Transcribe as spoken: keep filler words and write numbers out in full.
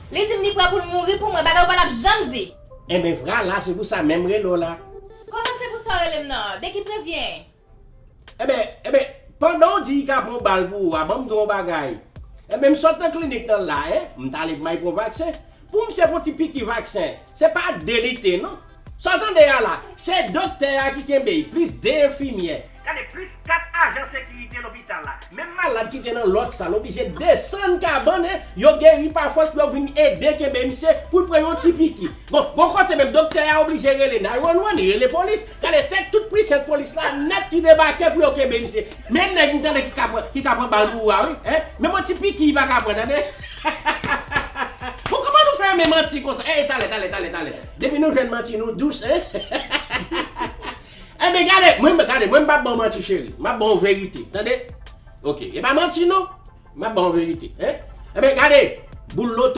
Li di m li prè pou l mouri pou mwen, bagay ou pa t ap janm di. Enben, vwala, se pou sa menm rele w la. Kòman se pou sa w rele m nan? De ki prevyen? Enben, enben, pandan w di y ka pran bal pou ou a, ban m di w yon bagay. Enben, m sot nan klinik nan la, en, m t ale pou m al pran vaksen. Pou misye pran ti piki vaksen, se pa de li te, non. Sa w tande a la, se doktè a ki kenbe y, plis de enfimyè. Gade, plis kat ajan sekirite lopital la. Menm malad ki te nan lòt sal oblije desann kabann, en, yo geri pa fòs pou yo vin ede kenbe misye pou l pran yon ti piki. Bon, bò kote menm, doktè a oblije rele nine one one, li rele polis. Gade, se tout precinct polis la nèt ki debake pou yo kenbe misye. Men nèg m tande ki ka pran, ki ka pran bal pou ou a, wi, en. Menm yon ti piki li pa ka pran, tande. Bon, kòman nou fè renmen manti konsa? Ey, talè, talè, talè, talè. Depi nou jwenn manti, nou dous, en. Enben, gade, mwen, gade, mwen m p ap ba w manti, cheri. M ap ba w verite, tande? Ok, e pa manti, non. M ap ba w verite, en. Enben, gade, boul loto